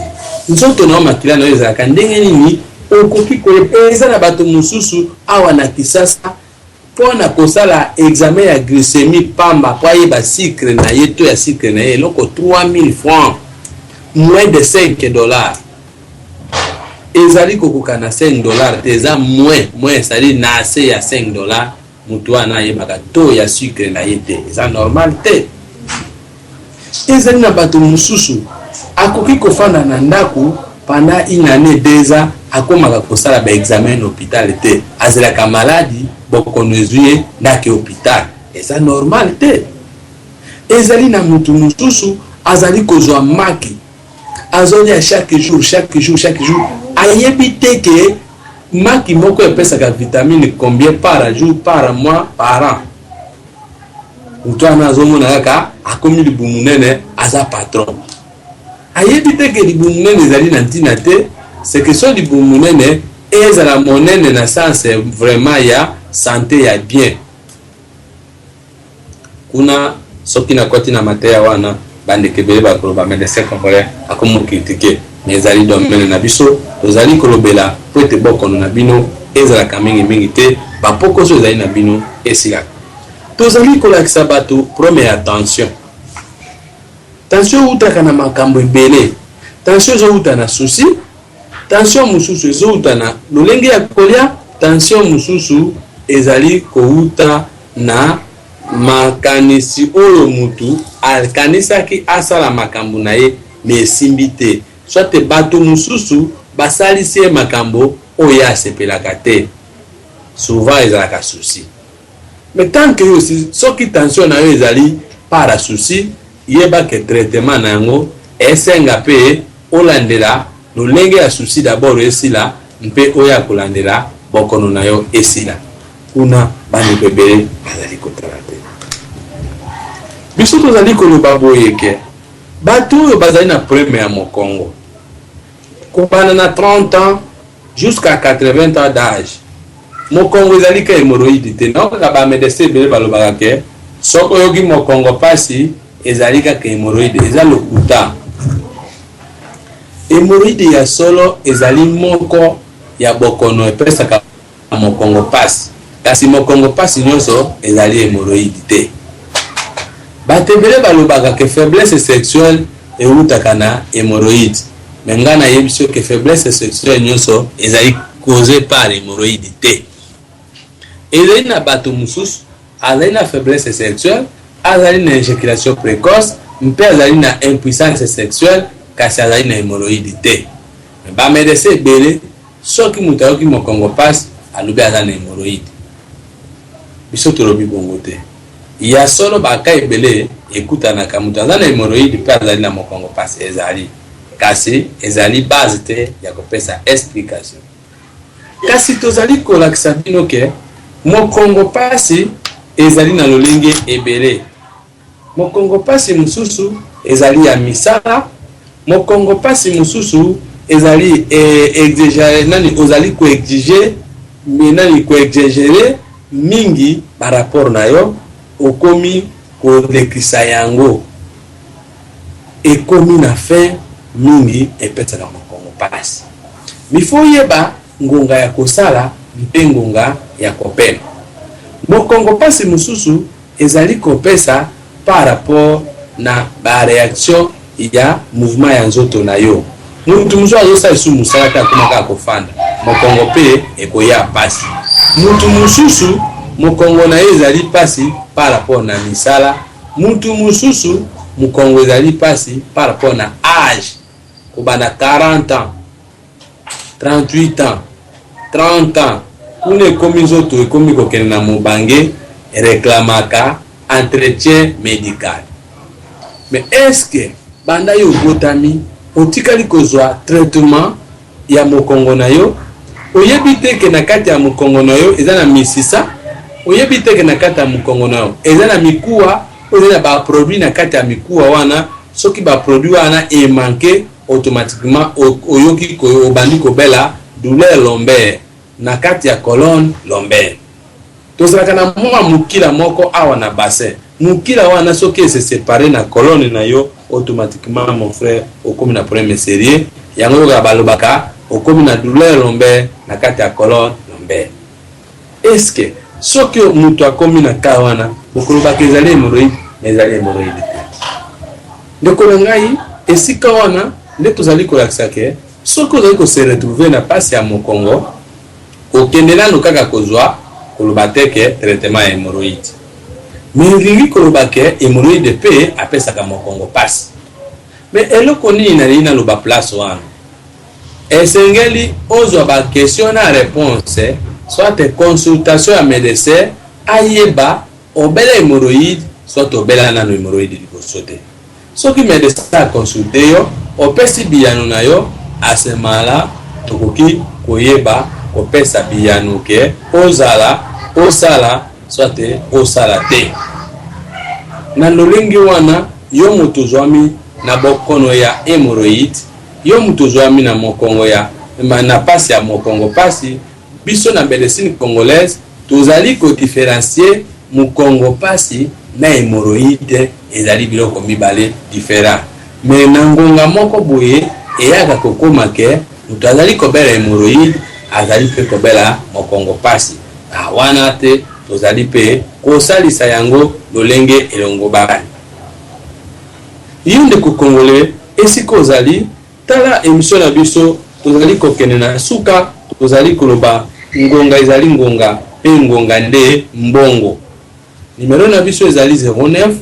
Nzoto na yo, makila na yo ezalaka ndenge nini, okoki koyeba. Eza na bato mosusu awa na Kisasa Mpo na kosala examen ya glycemie pamba mpo ayeba sucre na ye taux ya sucre na ye eloko 3000 francs moins de 5 dollars ezali kokoka na 5 dollars te eza moins moins c'est-à-dire na se ya 5 dollars moto wana ayebaka taux ya sucre na ye te eza normal te. Ezali na bato mosusu akoki kofanda na ndako pendant une annee deux ans akomaka kosala ba examen na hopital te azelaka maladi bokono ezwi ye nde ake hopital eza normal te. Ezali na mutu mosusu azali kozwa maki azolia chaque jour chaque jour chaque jour ayebi te ke maki moko epesaka vitamine combien par jour par mois par an. Moto wana azomona kaka akomi libumu nene aza patron. Ayebi te ke libumu nene ezali na ntina te, c'est que so libumu monene ezala monene na sens vraiment ya sante ya bien. Kuna soki nakoti na mateya wana bandeko ebele bakoloba medecin congolais akomi ko critique, mais ezali domaine na biso tozali kolobela mpo ete bokono na bino ezalaka mingi mingi te, ba pokoso ezali na bino esilaka. Tozali kolakisa bato problème ya tension. Tension ewutaka na makambo ebele. Tension ezowuta na souci, tension mosusu ezowuta na lolenge ya kolia, tension mosusu ezali kowuta na makanisi oyo mutu akanisaki asala makambo na ye mais esimbi te, soit bato mosusu basalisi ye makambo oyo ye asepelaka te. Souvent ezalaka souci. Mais tant que yo osi, soki tension na yo ezali par souci, yeba que traitement na yango esenga pe olandela lolenge ya souci d'abord esila mpe oya kolandela bokono na yo esila. Kuna bandeko ebele bazali kotala te. Biso tozali koloba boye ke bato oyo bazali na problème ya mokongo kobanda na 30 ans jusqu'à 80 ans d'age, mokongo ezali ka hemorroïde te. Nao kaka ba medecin ebele balobaka ke soki oyoki mokongo pasi ezali kaka hemorroïde, eza lokuta. Hemorroïde ya solo ezali moko ya bokono epesaka mokongo pasi, kasi mokongo pasi nionso ezali hemorroïde te. Bato ebele balobaka ke faiblesse sexuelle ewutaka na hemorroïde, mais ngai nayebisi yo ke faiblesse sexuelle nionso ezali cause par hemorroïde te. Ezali na bato mosusu azali na faiblesse sexuelle, azali na ejaculation precoce mpe azali na impuissance sexuelle kasi azali na hemorroïde te. Mais ba medecins ebele soki moto ayoki mokongo pasi alobi aza na hemorroïde. Biso tolobi bongo te. Ya solo ba cas ebele ekutanaka moto aza na hemorroïde mpe azali na mokongo pasi ezali, kasi ezali base te ya kopesa explication. Kasi tozali kolakisa bino ke Mokongo pasi ezali na lolenge ebele. Mokongo pasi mosusu ezali ya misala, mokongo pasi mosusu ezali eh, nani ozali ko exiger nani ko exagere mingi ba rapport na yo, okomi kolekisa yango, ekomi na fin mingi epesaka mokongo pasi. Mifo oyeba ngonga ya kosala mpe ngonga ya kopema. Mokongo mpasi mosusu ezali kopesa par rapport na ba reaction ya mouvement ya nzoto na yo. Mutu mosusu azosala lisusu mosala te, akoma kaka kofanda, mokongo mpe ekoya mpasi. Mutu mosusu mokongo na ye ezali mpasi par rapport na misala. Mutu mosusu mokongo ezali mpasi par rapport na age, kobanda 40 ans, 38 ans, 30 ans, kuna ekomi nzoto ekomi kokende na mobange, reklamaka entretien medical. Mais est-ce que banda yo obotami otikali kozwa traitement ya mokongo na yo? Oyebi te ke na kati ya mokongo na yo eza na misisa? Oyebi te ke na kati ya mokongo na yo eza na mikuwa oyo eza na ba produit na kati ya mikuwa wana? Soki ba produit wana emanke, automatiquement oyoki obandi kobela douleur lombaire na kati ya colonne lombaire. Tozalaka na mwa mokila moko awa na bassin. Mokila wana soki ese separe na colonne na yo, automatiquement mon frère okomi na problème sérieux. Yango oyokaka balobaka okomi na douleur lombaire na kati ya colonne lombaire. Est-ce que soki moto akomi na cas wana bokolobaka ezali hémorroïde? Mais ezali hémorroïde te, ndeko na ngai. Esika wana nde tozali kolakisa ke soki ozali kose retrouver na pasi ya mokongo, kokende nanu kaka kozwa koloba te ke traitement ya hémorroïde, mais elingi koloba ke hémorroïde mpe apesaka mokongo pasi. Mais eloko nini nalingi naloba place wana? Esengeli ozwa ba question na réponse, soit consultation ya médecin, ayeba obela hémorroïde soit obela nano hémorroïde liboso te. Soki médecin aconsulte yo, opesi biyano na yo, asemala tokoki koyeba kopesa biyano ke ozala osala soit osala te. Na lolenge wana, yo moto ozwami na bokono ya hémorroïde, yo moto ozwami na mokongo ya na pasi ya mokongo pasi, biso na médecine congolaise tozali kodifférencier mokongo pasi na hémorroïde. Ezali biloko mibale différent, mais na ngonga moko boye eyaka kokóma ke moto azali kobela hémorroïde, azali mpe kobela mokongo pasi. Wana te tozali mpe kosalisa yango lolenge elongo bani. Yo ndeko congolais, esika ozali, tala émission na biso, tozali kokende na suka. Tozali koloba ngonga ezali ngonga mpe ngonga nde mbongo. Numero na biso ezali 09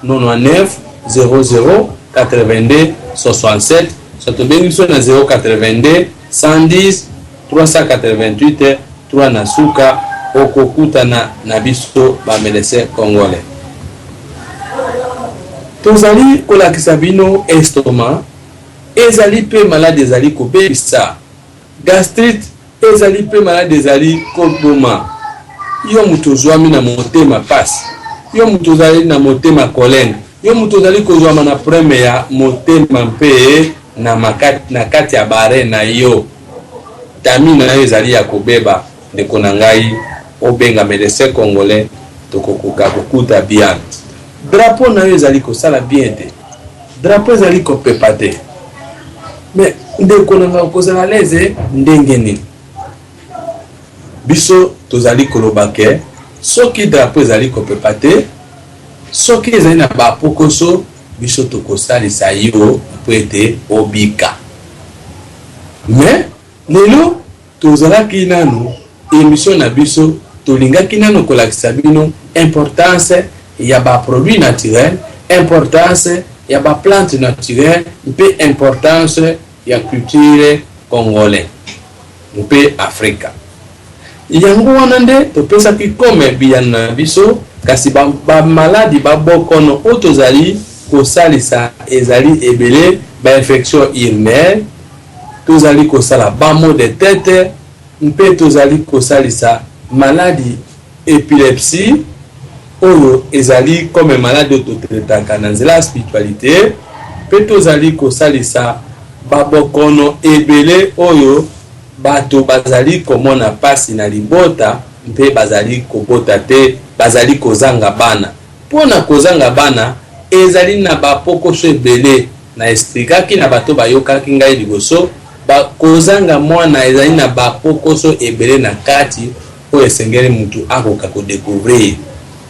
99 00 82 67, so tobengi biso na 082 110 388 3 na suka, okokutana na biso bamédecin congolais. Tozali kolakisa bino estomac ezali mpe maladi ezali kobebisa, gastrite ezali mpe maladi ezali koboma. Yo moto ozwami na motema pasi, yo moto ozali na motema kolenga, yo moto ozali kozwama na problème ya motema mpe na kati ya bare na yo, tami na yo ezali ya kobeba, ndeko na ngai, obenga médecin congolais, tokokoka kokuta bien. Drapeau na yo ezali kosala bien te, drapeau ezali kopepa te, mais ndeko na ngai, okozala leze ndenge nini? Biso tozali koloba ke soki drapeau ezali kopepa te, soki ezali na bapokoso, biso tokosalisa yo mpo ete obika. Mais lelo tozalaki nanu émission na biso, tolingaki nanu kolakisa bino importance ya baproduit naturel, importance ya baplante naturelle mpe importance ya culture congolais mpe Afrika. Yango wana nde topesaki comme biyano na biso. Kasi bamaladi ba babokono oyo tozali kosalisa ezali ebele: bainfection urinaire, tozali kosala bamaux de tête, mpe tozali kosalisa maladi. Epilepsie oyo ezali comme maladi oyo totraitaka na nzela ya spiritualite mpe tozali kosalisa babokono ebele oyo bato bazali komona pasi na libota mpe bazali kobota te, bazali kozanga bana. Mpo na kozanga bana ezali na ba pokoso ebele, na explikaki na bato bayokaki ngai liboso, ba kozanga mwana ezali na ba pokoso ebele na kati oyo esengeli mutu akoka ko decouvrir.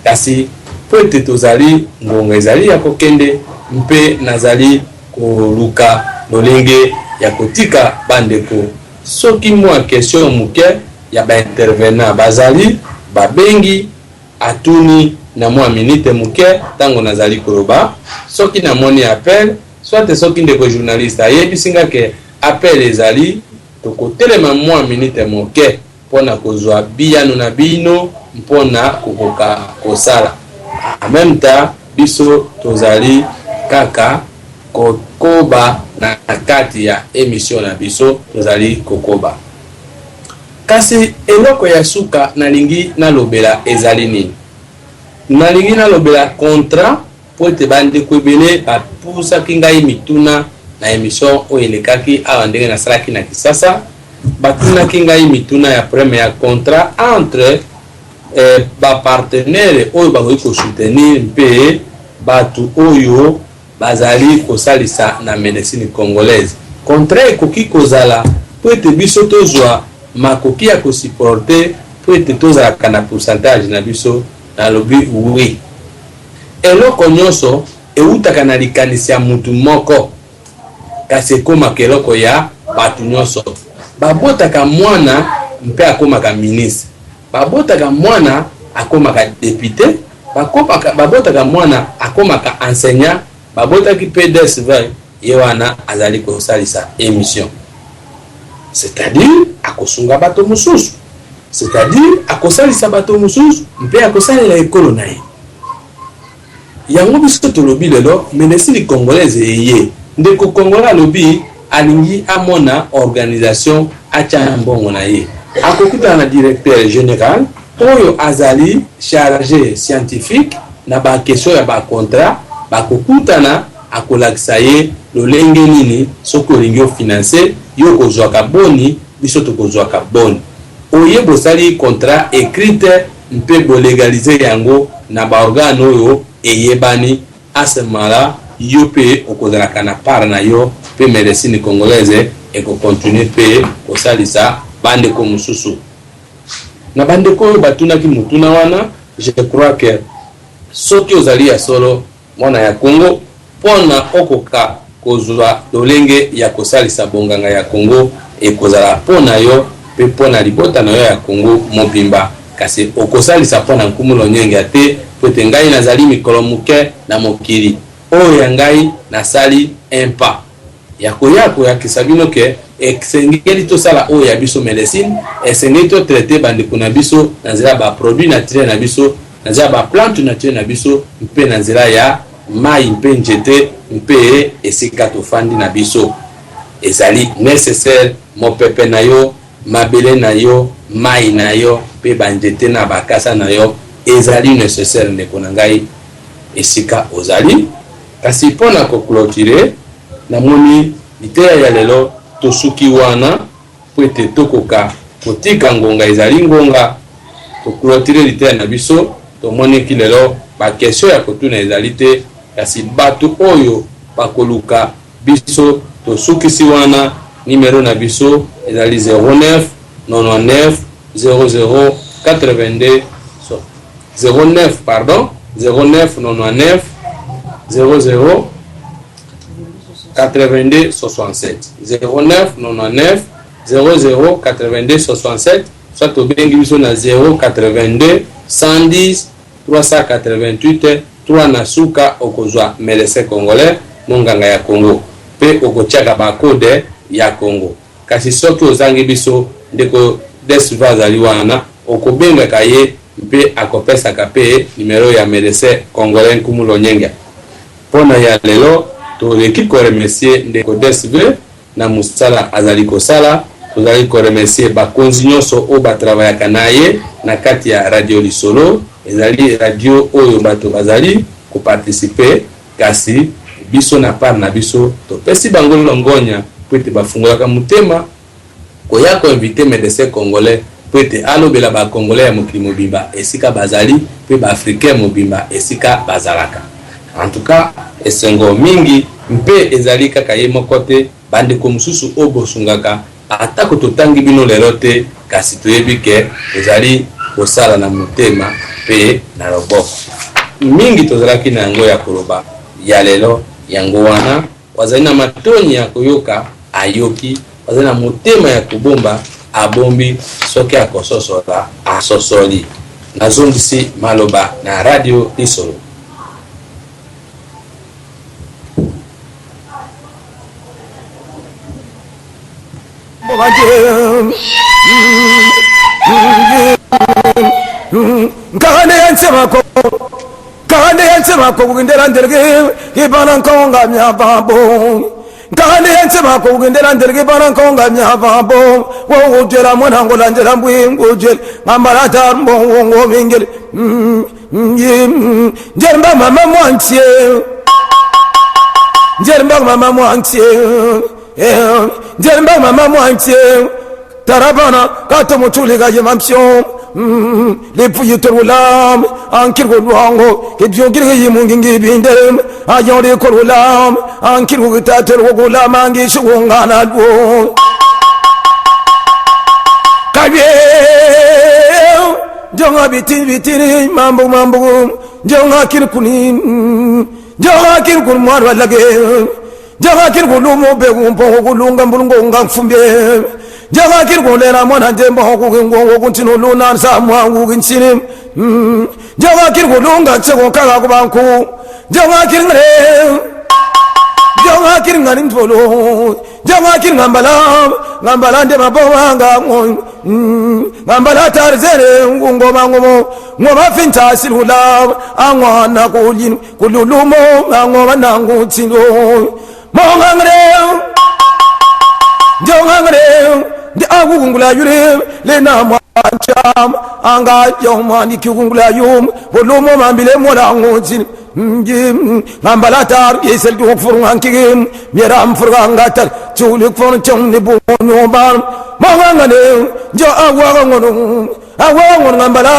Kasi mpo ete tozali ngonga ezali ya kokende mpe nazali koluka lolenge ya kotika ba ndeko soki mua question moke ya ba intervenants bazali babengi atuni na mua minute moke tango nazali koloba soki namoni appel soit soki ndeko journaliste ayebisi nga ke appel ezali tokotelema mua minute moke mpo na kozwa biyano na bino mpo na kokoka kosala. En meme temps, biso tozali kaka kokoba na kati ya emission na biso, tozali kokoba. Kasi eloko ya suka nalingi nalobela ezali nini? Nalingi nalobela contrat mpo ete bandeko ebele bapusaki ngai mituna na emission oyo elekaki awa ndenge nasalaki na Kisasa. Batunaki ngai mituna ya problème ya contrat entre eh, ba partenaires oyo bakoki ko soutenir mpe batu oyo bazali kosalisa na medecine congolaise. Contrat ekoki kozala mpo ete biso tozwa makoki ya ko supporter mpo ete tozalaka na pourcentage na biso. Nalobi oui. Eloko nyonso ewutaka na likanisi ya mutu moko, kasi ekomaka eloko ya batu nyonso. Babotaka mwana mpe akomaka ministre, babotaka mwana akomaka depute, bakobaka, babotaka mwana akomaka enseignant, babotaki pe DSV, ye wana azali kosalisa emission. C'est-à-dire akosunga bato mosusu, c'est-à-dire akosalisa bato mosusu mpe akosalela ekolo na ye. Yango biso tolobi lelo medecine congolaise eye. Ndeko congolais alobi alingi amona organisation atia mbongo na ye. Akokutana na directeur general oyo azali charge scientifique na ba question ya ba contrat, bakokutana akolakisa ye lolenge nini soki olingi o financer yo okozwaka boni biso tokozwaka boni. Oye bosali contrat ecrite mpe bo legaliser yango na ba organes oyo eyebani, à ce moment là yo mpe okozalaka na part na yo mpe medecine congolaise eko continuer mpe kosalisa ba ndeko mosusu. Na ba ndeko oyo batunaki motuna wana, je crois que soki ozali ya solo mwana ya Congo pona okoka kozua lolenge ya kosalisa bonganga ya Congo ekozala po na yo pe po na libota na yo ya Congo mobimba kasi okosalisa po na Nkumu Loniengia te po ete ngai nazali mikolo moke na mokili oyo ya ngai nasali un pas ya koya koyakisa bino ke esengeli tosala oyo ya biso medecine, esengeli to traiter bandeko na biso na nzela ya ba produits naturels na biso, na nzela ya ba plantes naturelles na biso mpe na nzela ya mayi mpe njete mpe esika tofandi na biso. Ezali necessaire mopepe na yo, mabele na yo, mayi na yo mpe ba njete na bakasa na yo ezali necessaire ndeko na ngai esika ozali. Kasi mpo na ko cloturer, namoni liteya ya lelo tosuki wana mpo ete tokoka kotika ngonga ezali ngonga. To cloturer liteya na biso, tomoniki lelo ba questions ya kotuna ezali te, kasi bato oyo bakoluka biso tosukisi wana. Numero na biso ezali 09 99 00 82 09 pardon 09 99 00 82 67 09 99 00 82 67 soit obengi biso na 082 110 388 3 na suka okozwa medecin congolais monganga ya Congo pe okotiaka ba code ya Congo. Kasi soki ozangi biso, ndeko Desva azali wana, okobengaka ye mpe akopesaka mpe numero ya medecin congolais Nkumu Lonyenga. Mpo na ya lelo, toleki ko remercier ndeko Desv na mosala azali kosala. Tozali ko remercier bakonzi nyonso oyo ba travaillaka na ye na kati ya Radio Lisolo. Ezali radio oyo bato bazali ko participer, kasi biso na part na biso topesi bango longonya mpo ete bafungolaka motema koya ko inviter medecin congolais mpo ete alobela ba congolais ya mokili mobimba esika bazali mpe ba africains mobimba esika bazalaka. En tout cas esengo mingi mpe ezali kaka ye moko te, bandeko mosusu oyo bosungaka atako totangi bino lelo te, kasi toyebi ke tozali kosala na motema mpe na loboko. Mingi tozalaki na yango ya koloba ya lelo yango wana. Wazali na matonyi ya koyoka, ayoki, wazali na motema ya kobomba, abombi, soki akososola, asosoli. Nazongisi maloba na Radio Lisolo. Nkahane ya nsebako Nkahane ya nsebako kugendera ndelge ibana nkonga myababo Nkahane ya nsebako kugendera ndelge ibana nkonga myababo Wo ujela mwana ngola njela mbwi ujel ngambala tarmbo ngo mingel Njermba mama mwantie Njermba mama mwantie Njermba mama mwantie Tarabana kato mutuli ka yemamsyo lipu yitorulam ankirgo luango kibyogirge yimungingi bindem ayori korulam ankirgo gitaterwo gulam angishuungana lwo kabye jonga bitini bitini mambu mambu jonga kirkuni jonga kirkun mwarwa lage jonga kirkulumu bekumpo kulunga mbulungo ngafumbe jonga kirkulera mwana njembo kukingongo kuntino luna samwa kukinchini jonga kirkulunga tseko kaka kubanku jonga kirngre jonga kirngani mtolo jonga kirngambala ngambala nde mabowanga ngambala tarzere ngoma ngomo ngoma finta silula angwana kulin kululumo ngoma nangu tsilo mongangre jongangre ndi akukungula yule lena mwancham anga yomani kikungula yum bolumo mambile mola ngotsi ngambala tar yesel du furun ankigim miram furga ngatar chulik fon chong ni bu nyobar mongangane jo awa ngono awa ngono ngambala.